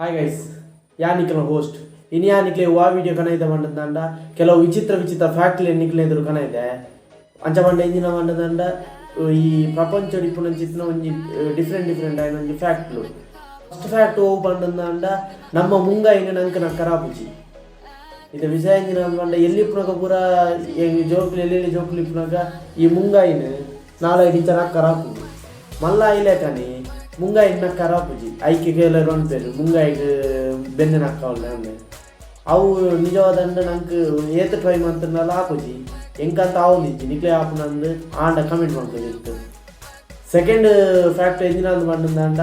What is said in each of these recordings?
Hi guys, ಯಾನ್ ನಿಕ್ಲೆನ host. ಇನಿ ಯಾನ್ ನಿಕ್ಲೆ ವಾ ವಿಡಿಯೋ ಕನೈದೆ ಪಂಡಂಡ, ಕೆಲವು ವಿಚಿತ್ರ ವಿಚಿತ್ರ ಫ್ಯಾಕ್ಟ್ಲಿ ನಿಕ್ಲೆ ಎದುರು ಕನೈದೆ. ಅಂಚ ಪಂಡ ಎಂಚಿನ ಪಂಡಂಡ, ಈ ಪ್ರಪಂಚಡ್ ಇಪ್ಪುನಂಚಿತ್ತಿನ ಒಂಜಿ ಡಿಫ್ರೆಂಟ್ ಡಿಫ್ರೆಂಟ್ ಆಯಿನ ಒಂಜಿ ಫ್ಯಾಕ್ಟ್ಲು. ಫಸ್ಟ್ ಫ್ಯಾಕ್ಟ್ ಒವು ಪಂಡಂಡ, ನಮ್ಮ ಮುಂಗೈನ್ ನಂಕ್ ನಕ್ಕರಾಪುಜಿ. ಇತ್ತೆ ವಿಷಯ ಎಂಚಿನ ಪಂಡ, ಎಲ್ಲಿ ಇಪ್ಪುನಗ ಪೂರ ಜೋಕುಲು, ಎಲ್ಲೆಲ್ಲಿ ಜೋಕುಲು ಇಪ್ಪುನಗ ಈ ಮುಂಗೈನ್ ನಾಲೈನ್ ಇಂಚ ನಕ್ಕರಾಪುಂಡು. ಮಲ್ಲ ಆಯಿಲೆಕನೆ ಮುಂಗೈನ್ ನಕ್ಕರಾಪುಜಿ. ಐಕೆ ಕೆಲವೆರ್ ಪನ್ಪೆರ್ ಮುಂಗೈಗ್ ಬೆನ್ನೆ ನಕ್ಕಾವುಲೆ ಅಂದ್. ಅವು ನಿಜವಾದಂಡ ನಂಕ್ ಏತ್ ಟ್ರೈ ಮಂತುಂಡಲ ಆಪುಜಿ. ಎಂಕಂತ ಆವೊಂದಿಜ್ಜಿ, ನಿಕ್ಲೆ ಆಪುನಂದ್ ಆಂಡ ಕಮೆಂಟ್ ಮನ್ಪುಲೆ ಇತ್ತೆ. ಸೆಕೆಂಡ್ ಫ್ಯಾಕ್ಟ್ ಎಂಚಿನ ಪಂಡಂಡ,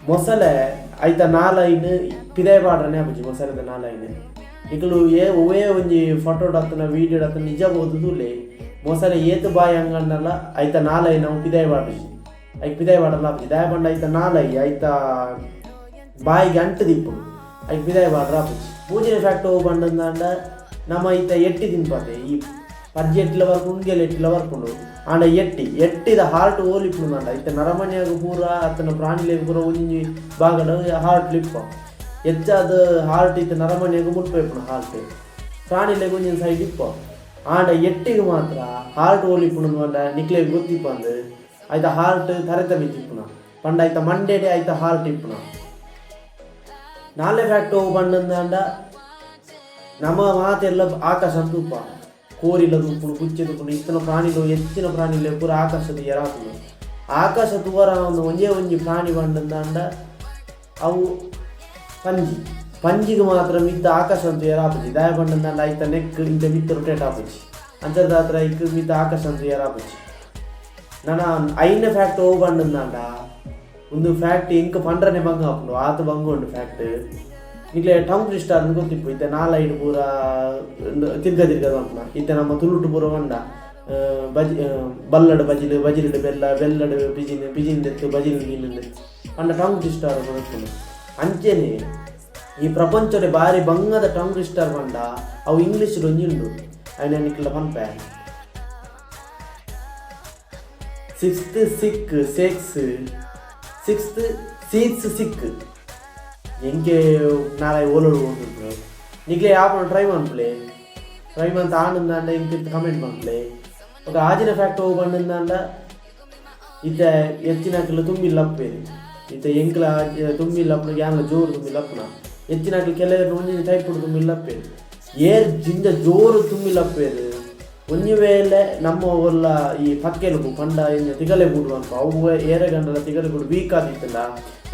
ಮೊಸಳೆ ಐತ ನಾಲೈನ್ ಪಿದಯಿ ಪಾಡ್ರನೆ ಆಪುಜಿ. ಮೊಸಳೆದ ನಾಲೈನ್ ನಿಕುಲು ಏ ಒವ್ವೇ ಒಂಜಿ ಫೋಟೋಡ್ ಅತ್ತುಂಡ ವೀಡಿಯೋಡ್ ಅತ್ತುಂಡ ನಿಜ ಪೋದು ತೂಲೆ. ಮೊಸಳೆ ಏತ್ ಬಾಯಿ ಅಂಗಂಡಲ ಐತ ನಾಲೈನ್ ಅವು ಪಿದಯಿ ಪಾಡುಜಿ. ಐಕ್ ಪಿದಯಿ ಪಾಡಲ ಆಪುಜಿ. ದಾಯೆ ಪಂಡ ಐತ ನಾಲೈ ಐತ ಬಾಯಿಗ್ ಅಂಟು ದಿಪ್ಪುಂಡು. ಐಕ್ ಪಿದಯಿ ಪಾಡ್ರ ಆಪುಜಿ. ಮೂಜಿನೆ ಫ್ಯಾಕ್ಟ್ ಒವು ಪಂಡಂದಾಂಡ, ನಮ ಐತ ಎಟ್ಟಿ ತಿನ್ಪತೆ. ಈ ಪಜ್ಜಿ ಎಟ್ಟಿಲ ಬರ್ಪುಂಡು, ಉಂಗೆಲ್ ಎಟ್ಟಿಲ ಬರ್ಪುಂಡು. ಆಂಡ ಎಟ್ಟಿ ಎಟ್ಟಿದ ಹಾರ್ಟ್ ಓಲು ಇಪ್ಪುಂಡು? ಇತ್ತೆ ನರಮನಿಯಾಗ ಪೂರ ಅತ್ತನ ಪ್ರಾಣಿಲೆಗ್ ಪೂರ ಒಂಜಿ ಭಾಗಡ್ ಹಾರ್ಟ್ ಇಪ್ಪ. ಹೆಚ್ಚಾದ್ ಹಾರ್ಟ್ ಇತ್ತೆ ನರಮನಿಯಾಗ ಮುಲ್ಪ ಇಪ್ಪುಂಡು ಹಾರ್ಟ್, ಪ್ರಾಣಿಲೆಗ್ ಒಂಜಿ ಸೈಡ್ ಇಪ್ಪ. ಆಂಡ ಎಟ್ಟಿಗ್ ಮಾತ್ರ ಹಾರ್ಟ್ ಓಲು ಇಪ್ಪುಂಡು ಪಂಡ ನಿಕ್ಲೆಗ್ ಗೊತ್ತಿಪ್ಪಂದ್. ಐತ ಹಾರ್ಟ್ ತರೆತ ಮಿತ್ತ್ ಇಪ್ಪುನ. ಪಂಡ ಐತ ಮಂಡೆಡೆ ಐತ ಹಾರ್ಟ್ ಇಪ್ಪುನ. ನಾಲ್ನೇ ಫ್ಯಾಕ್ಟ್ ಒವು ಪಂಡಂದಾಂಡ, ನಮ ಮಾತೆರ್ಲ ಆಕಾಶ ತೂಪ. ಕೋರಿಲ ತೂಪುಂಡು, ಪುಚ್ಚೆ ತೂಪುಂಡು, ಇತ್ತಿನ ಪ್ರಾಣಿಲು, ಹೆಚ್ಚಿನ ಪ್ರಾಣಿಲು ಪೂರ ಆಕಾಶ ತೂಯೆರೆ ಆಪುಂಡು. ಆಕಾಶ ತೂವರ ಒಂದು ಒಂಜೇ ಒಂಜಿ ಪ್ರಾಣಿ ಪಂಡಂದಾಂಡ ಅವು ಪಂಜಿ. ಪಂಜಿಗ್ ಮಾತ್ರ ಮಿತ್ತ್ ಆಕಾಶ ತೂಯೆರೆ ಆಪುಜಿ. ದಾಯೆ ಪಂಡಂದಾಂಡ ಐತ ನೆಕ್ ಇಂಚ ಮಿತ್ತ್ ರೊಟೇಟ್ ಆಪುಜಿ. ಅಂಚದಾತ್ರ ಐಕ್ ಮಿತ್ತ್ ಆಕಾಶ ತೂಯೆರೆ ಆಪುಜಿ. ನನ ಐನ ಫ್ಯಾಕ್ಟ್ ಒವು ಪಂಡಂದಾಂಡ, ಒಂದು ಫ್ಯಾಕ್ಟ್ ಎಂಕ್ ಪಂಡ್ರನೆ ಬಂಗ ಆಪುಂಡು, ಆತ್ ಬಂಗ ಉಂಡು ಫ್ಯಾಕ್ಟ್. ನಿಕ್ಲೆ ಟಂಗ್ ಟ್ವಿಸ್ಟರ್ ಅಂದ್ ಗೊತ್ತಿಪ್ಪು. ಇತ್ತೆ ನಾಲೈಡ್ ಪೂರ ತಿರ್ಗ ತಿರ್ಗ ಪನ್ಪುನ. ಇತ್ತೆ ನಮ್ಮ ತುಳುಟು ಪೂರ ಪಂಡ ಬಜಿ ಬಲ್ಲಡ್ ಬಜಿಲ್, ಬಜಿಲ್ಡ್ ಬೆಲ್ಲ, ಬೆಲ್ಲಡ್ ಪಿಜಿನ್, ಪಿಜಿನ್ ದೆತ್ತ್ ಬಜಿಲ್ ಮೀನುಂದು ಪಂಡ ಟಂಗ್ ಟ್ವಿಸ್ಟರ್ ಪೂರ ಇಪ್ಪುಂಡು. ಅಂಚೆನೆ ಈ ಪ್ರಪಂಚಡೆ ಬಾರಿ ಬಂಗದ ಟಂಗ್ ಟ್ವಿಸ್ಟರ್ ಪಂಡ ಅವು ಇಂಗ್ಲೀಷ್ ಒಂಜಿ ಉಂಡು. ಐನ್ ನಿಕ್ಲ ಪನ್ಪೆ. Sixth sick sex sixth seats sick. ಎಂಕೆ ನಾಳೆ ಓಲೋಡು ಉಂಡು. ನಿಕ್ಲೆ ಯಾಪನ ಟ್ರೈ ಮನ್ಪುಲೆ. ಟ್ರೈ ಮಂತ್ ಆಂಡಂದಾಂಡ ಎಂಕ್ ಕಮೆಂಟ್ ಮನ್ಪುಲೆ. ಬೊಕ ಆಜಿನ ಫ್ಯಾಕ್ಟ್ ಒವು ಪಂಡಂದಾಂಡ, ಇತ್ತೆ ಹೆಚ್ಚಿನಕ್ಲು ತುಂಬಿಲ್ಲಪ್ಪೇರು. ಇತ್ತೆ ಎಂಕ್ಲ ತುಂಬಿಲ್ಲಪ್ಪನ, ಯಾನ್ಲ ಜೋರು ತುಂಬಿಲ್ಲಪ್ಪನ. ಹೆಚ್ಚಿನಕ್ಲು ಕೆಲವೆರ್ ಒಂಜಿ ಟೈಪ್ ತುಂಬಿಲ್ಲಪ್ಪೇರು. ಏರ್ ಜಿಂಜ ಜೋರು ತುಂಬಿಲ್ಲಪ್ಪೇರು, ಒಂಜಿ ವೇಳೆ ನಮ್ಮ ಒಲ್ಲ ಈ ಪಕ್ಕೆಲುಬು ಪಂಡ ಇಂಚ ತಿಗಲೆ ಬೂಡು ಅನ್ಪ, ಅವು ಏರೆಗಂಡಲ ತಿಗಲೆ ಬೂಡು ವೀಕ್ ಆದಿತ್ತುಂಡ,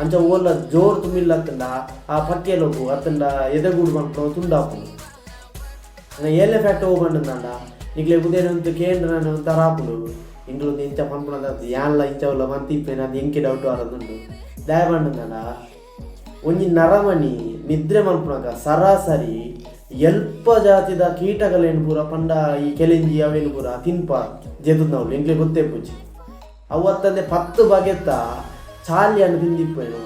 ಅಂಚ ಓಲ್ಲ ಜೋರು ತುಂಬಿಲ್ಲತ್ತಂಡ ಆ ಪಕ್ಕೆಲುಬು ಅತ್ತಂಡ ಎದೆಗೂಡು ಪನ್ಪುನವು ತುಂಡಾಪುಂಡು. ಏಲ್ನೇ ಫ್ಯಾಕ್ಟ್ ಒವು ಪಂಡಂದಾಂಡ, ನಿಕ್ಲೆ ಉಂದೇನ್ ಒಂತೆ ಕೇಂದ್ರ ಒಂಥರ ಆಪುಂಡು, ಇಂಗ್ಲು ಇಂಚ ಪನ್ಪುನದ ಯಾನ್ಲ ಇಂಚ ಉಲ್ಲ ಮಂತಿಪ್ಪೇನ ಅದು ಎಂಕೆ ಡೌಟ್ ಬರೊಂದುಂಡು. ದಾಯೆ ಪಂಡಂದಾಂಡ, ಒಂಜಿ ನರಮನಿ ನಿದ್ರೆ ಮನ್ಪುನಗ ಸರಾಸರಿ ಎಲ್ಪ ಜಾತಿದ ಕೀಟಗಳೇನು ಪೂರ ಪಂಡ ಈ ಕೆಲೆಂಜಿ ಅವೇನು ಪೂರ ತಿನ್ಪ ಜೆದುನವ್ಲು ಎಂಕ್ಲೆ ಗೊತ್ತೇ ಪೂಜಿ. ಅವು ಅತ್ತಂದೆ 10 ಬಗೆತ ಚಾಲಿಯನ್ನು ತಿಂದಿಪ್ಪೇನು.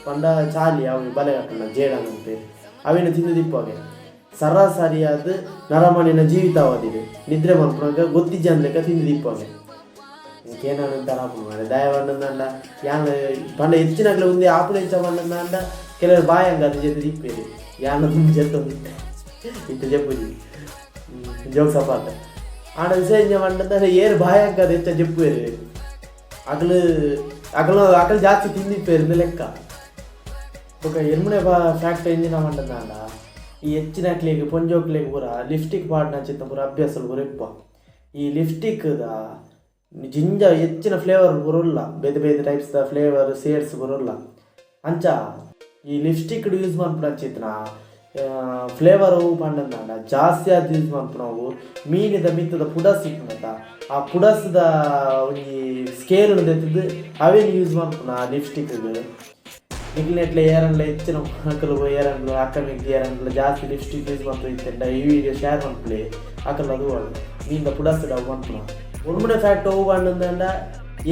ಪಂಡ ಚಾಲಿ ಅವು ಬಲೆ ಕಟ್ಟುನ ಜೇಡ ಪೇರು, ಅವೇನು ತಿಂದಿಪ್ಪಗೆ. ಸರಾಸರಿಯಾದ ನರಮನಿನ ಜೀವಿತಾವಧಿ ನಿದ್ರೆ ಮನ್ಪುನಗ ಗೊತ್ತಿಜ್ಜಂದ್ ಲೆಕ್ಕ ತಿಂದಿಪ್ಪಗೆ. ಇಂಕೇನ ತರ ಆಪುಂಡು ದಾಯೆ ಪಂಡಂದಾಂಡ, ಯಾನ್ ಪಂಡ ಹೆಚ್ಚಿನಕ್ಲೆ ಉಂದೆ ಆಪುನ ಎಂಚ ಪಂಡಂದಾಂಡ, ಕೆಲವರು ಬಾಯಂಗ ಅದು ಜೆತ್ತ್ ದಿಪ್ಪೆರ್. ಯಾನ್ ದುಂಬು ಜೆತ್ತೊಂದಿತ್ತೆ, ಇತ್ತೆ ಜೆಪ್ಪುಜಿ. Jokes apart. ಆಂಡ ವಿಷಯ ಎಂಚ ಪಂಡಂದಾಂಡ, ಏರ್ ಬಾಯಂಗ ಅದು ಹೆಚ್ಚ ಜೆಪ್ಪುವೆರ್, ಅಕುಲು ಅಕುಲು ಅಕಲ್ ಜಾಸ್ತಿ ತಿಂದಿಪ್ಪೆರ್ ಇಂದ್ ಲೆಕ್ಕ. ಬೊಕ ಎರ್ಮನೆ ಫ್ಯಾಕ್ಟ್ ಎಂಚಿನ ಪಂಡಂದಾಂಡ, ಈ ಹೆಚ್ಚಿನಕ್ಲೆಗ್ ಪೊಂಜೋಕ್ಲೆಗ್ ಪೂರ ಲಿಪ್ಸ್ಟಿಕ್ ಪಾಡ್ನಂಚಿತ್ತಿನ ಪೂರ ಅಭ್ಯಾಸಲು ಪೂರ ಇಪ್ಪ. ಈ ಲಿಪ್ಸ್ಟಿಕ್ ದ ಜಿಂಜ ಹೆಚ್ಚಿನ ಫ್ಲೇವರ್ ಪೂರ ಉಲ್ಲ, ಬೇತೆ ಬೇತೆ ಟೈಪ್ಸ್ ದ ಫ್ಲೇವರ್ ಸೇಡ್ಸ್ ಪೂರ ಉಲ್ಲ. ಅಂಚ ಈ ಲಿಪ್ಸ್ಟಿಕ್ ಯೂಸ್ ಮನ್ಪುನಂಚಿತ್ತಿನ ಫ್ಲೇವರ್ ಒವು ಪಂಡಂದಾಂಡ, ಜಾಸ್ತಿ ಆದ್ ಯೂಸ್ ಮನ್ಪುನವು ಮೀನಿದ ಮಿತ್ತದ ಪುಡಸ್ ಇಪ್ಪುನತ, ಆ ಪುಡಸ್ದ ಒಂಜಿ ಸ್ಕೇಲ್ ನ್ ದೆತ್ತುದು ಅವೆನ್ ಯೂಸ್ ಮನ್ಪುನ ಲಿಪ್ಸ್ಟಿಕ್. ನಿಕ್ಲೆಟ್ಲೆ ಏರೆನ್ಲ ಹೆಚ್ಚಿನ ಅಕುಲು ಏರೆನ್ಲ ಅಕ್ಕ ಮೆಗ್ದಿ ಏರೆನ್ಲ ಜಾಸ್ತಿ ಲಿಪ್ಸ್ಟಿಕ್ ಯೂಸ್ ಮಲ್ತು ಇತ್ತೆಂಡ ಈ ವಿಡಿಯೋ ಶೇರ್ ಮನ್ಪುಲೆ. ಅಕಲ್ ಅದು ಮೀನ್ದ ಪುಡಸ್ಡ್ ಅವು ಮನ್ಪುನ. ಒರ್ಂಬನೆ ಫ್ಯಾಕ್ಟ್ ಒವು ಪಂಡಂದಾಂಡ,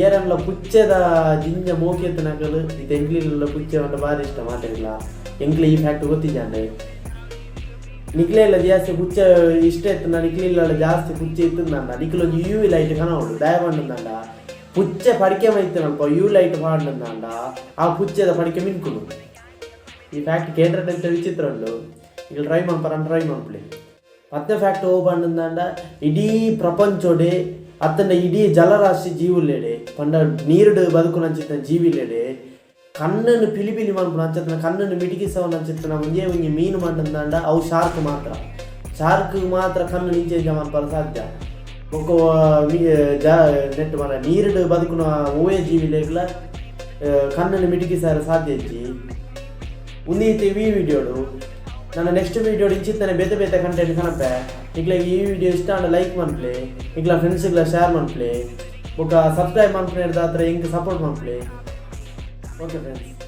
ಏರೆನ್ಲ ಪುಚ್ಚೆದ ಜಿಂಜ ಮೋಕೆ ಇತ್ತಿನಕುಲು, ಇತ್ತೆ ಎಂಕ್ಲೆಲ ಪುಚ್ಚೆ ಪಂಡ ಬಾರಿ ಇಷ್ಟ ಮಾತೆರ್ಗ್ಲ. ಎಂಕ್ಲೆ ಈ ಫ್ಯಾಕ್ಟ್ ಗೊತ್ತಿಜ್ಜಾಂಡ್. ನಿಕ್ಲೆಲ ಜಾಸ್ತಿ ಪುಚ್ಚೆ ಇಷ್ಟ ಇತ್ತುಂಡ, ನಿಕ್ಲೆಲ ಜಾಸ್ತಿ ಪುಚ್ಚೆ ಇತ್ತುಂಡ ನಿಕ್ಲು ಒಂಜಿ ಯು ವಿ ಲೈಟ್ ಕನವೊಡು. ದಾಯೆ ಪಂಡಂದಾಂಡ, ಪುಚ್ಚೆ ಪಡಿಕೆ ಮೈತಿನಲ್ಪ ಯು ಲೈಟ್ ಪಾಡ್ಂದಾಂಡ ಆ ಪುಚ್ಚೆದ ಪಡಿಕೆ ಮಿನ್ಕುಂಡು. ಈ ಫ್ಯಾಕ್ಟ್ ಕೇಂದ್ರ ವಿಚಿತ್ರ ಉಂಡು. ಈಗ ಟ್ರೈ ಮನ್ಪರ, ಟ್ರೈ ಮನ್ಪುಲೆ. ಪತ್ತನೇ ಫ್ಯಾಕ್ಟ್ ಓ ಪಂಡಂದಾಂಡ, ಇಡೀ ಪ್ರಪಂಚೋಡೆ ಅತ್ತಂಡ ಇಡೀ ಜಲರಾಶಿ ಜೀವುಲೆಡೆ ಪಂಡ ನೀರುಡು ಬದುಕುನಂಚಿತ್ತಿನ ಜೀವಿಲೆಡೆ ಕಣ್ಣನ್ನು ಪಿಲಿ ಪಿಲಿ ಮನ್ಪುನ ಅಂಚತ್ತಿನ, ಕಣ್ಣನ್ನು ಮಿಟಿಕಿಸವನಂಚಿತ್ತಿನ ಒಂಜೇ ಒಂಜಿ ಮೀನು ಮಂಡಂದಾಂಡ ಅವು ಶಾರ್ಕ್ ಮಾತ್ರ. ಶಾರ್ಕ್ ಮಾತ್ರ ಕಣ್ಣು ಇಂಚ ಇಂಚ ಮನ್ಪರ ಸಾಧ್ಯ. ಬೊಕ್ಕ ಜ ನೆಟ್ ಮರ ನೀರುಡು ಬದುಕುನ ಒವ್ವೇ ಜೀವಿಲೆಗ್ಲ ಕಣ್ಣನ್ನು ಮಿಟುಕಿಸಾರ ಸಾಧ್ಯ ಇಜ್ಜಿ. ಉಂದೀತಿ ಈ ವಿಡಿಯೋಡು. ನನ್ನ ನೆಕ್ಸ್ಟ್ ವಿಡಿಯೋ ಇಂಚಿತ್ತನೆ ಬೇತೆ ಬೇತೆ ಕಂಟೆಂಟ್ ಕನಪೆ. ನಿಕ್ಲೆಗ್ ಈ ವಿಡಿಯೋ ಇಷ್ಟ ಆಂಡ ಲೈಕ್ ಮನ್ಪ್ಲೆ, ನಿಕ್ಲ ಫ್ರೆಂಡ್ಸ್ಗ್ಲ ಶೇರ್ ಮನ್ಪ್ಲೆ, ಬೊಕ್ಕ ಸಬ್ಸ್ಕ್ರೈಬ್ ಮನ್ಪುನೆರ್ದಾತ್ರ ಎಂಕ್ ಸಪೋರ್ಟ್ ಮನ್ಪ್ಲೆ. Okay friends.